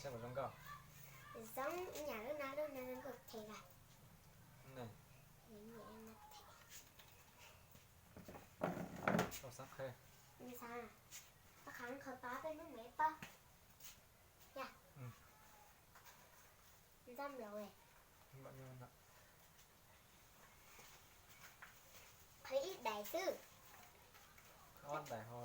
Zoo nkauj. Zoo ib yam lub no, lub no zoo nkauj thiab. Koj xav qhia. Koj qhia qhia pab peb hnub me pab. Ntxab nploos. Qhwv ib daim xwb. Ob daim ho.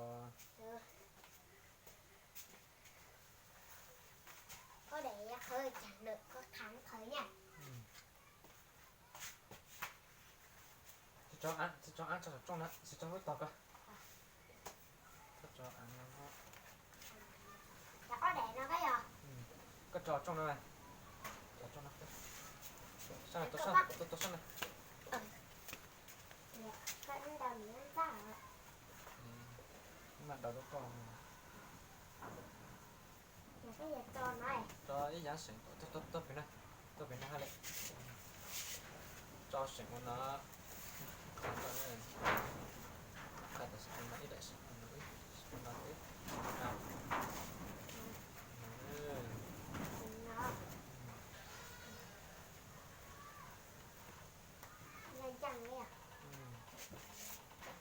Ob daim yuav qhwv cas nws qhwv qhov qhwv nyaj. Tsis tso av, tsis tso av tso saum rooj na, tsis tso lub tog ko. Koj tso av no. Cov ob daim no koj yog. Koj tso rooj no, tso rooj no. Sab no, tso sab, tso tso sab no. Koj ntau nws ntxab. Mam daus rau koj. Tso ib yav seem, tuaj pem no, tuaj pem no haj li. Tso seem ua no. Tso tam sim no ib daim seem, ua no ib, ua no ib.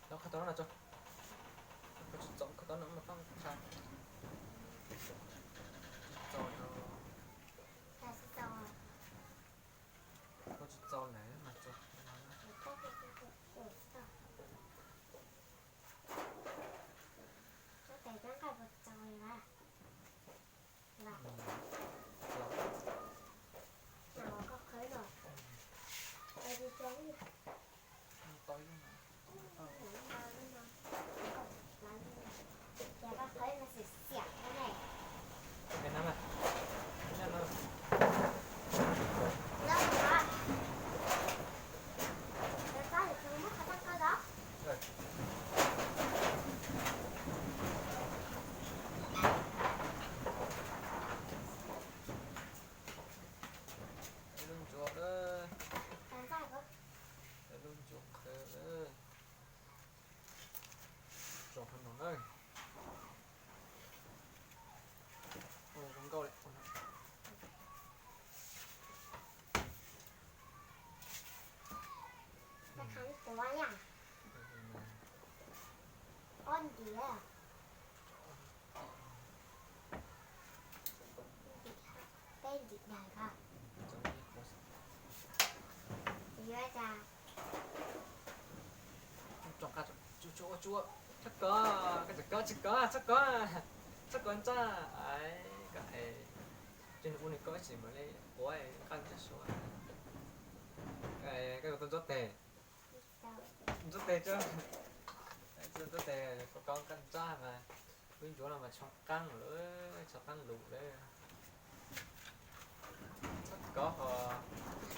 Tau qhov tau no tso. Koj tsis txaus qhov tau no mas koj qha. Tsis txaus no. Koj tsis txaus lawm mas tso. Koj tes koj nqaij puas txaus li na? Lub ntsuab, lub ntsuab qhwv. Tso qhov no na. Ua zoo nkauj li. Ob ntiav. Peb ntim daim ko. Yuav cas? Tso qab, tso, tso, tso, txhob kov, koj tsis kov, tsis kov, txhob kov, txhob kov ntsaj, ai, koj es, ces nws ua nws koj ib sim mam li quav nqaj ntsaj suav. Koj yuav tau ntsuab tes. Ntsuab tes tso. Ntsuab tes, koj kov nqaj ntsaj mas, lub ncuav no mas tsho qaab lawm, tsho qaab lug lawm. Txhob kov ho,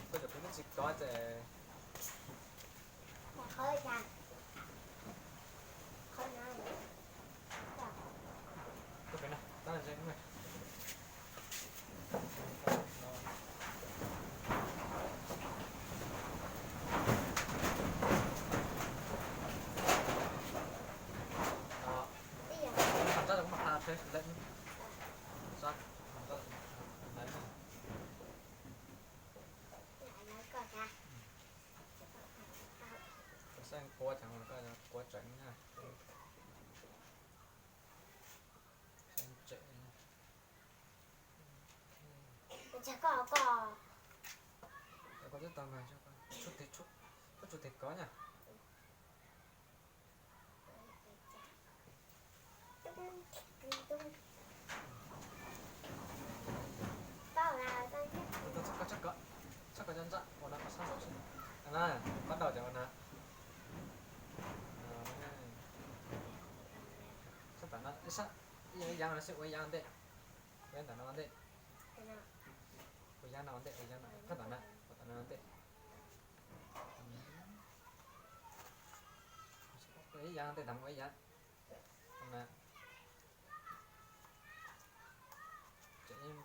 koj cov kuv twb tsis kov ces. Tuaj pem no, tab ntse. Tab ntse kuv mam qha lawm. Tab ntse kuv mam qha lawm. Koj saib quav tseem, koj quav tseem na. Saib tsem. Koj twb tau mas, koj tsum tes kov na. Txhob kov, txhob kov cov ntsaj uas no, koj saib saum tsis. Pab tau cov uas no. Sab tam no, ib yaav no xwb, ua ib yaav ntej. Ua ib ntawm no ntej. Ua ib yaav no ntej, ua ib yaav no, phab tam no, phab tam no ntej. Ua ib yaav ntej, tam ua ib yaav.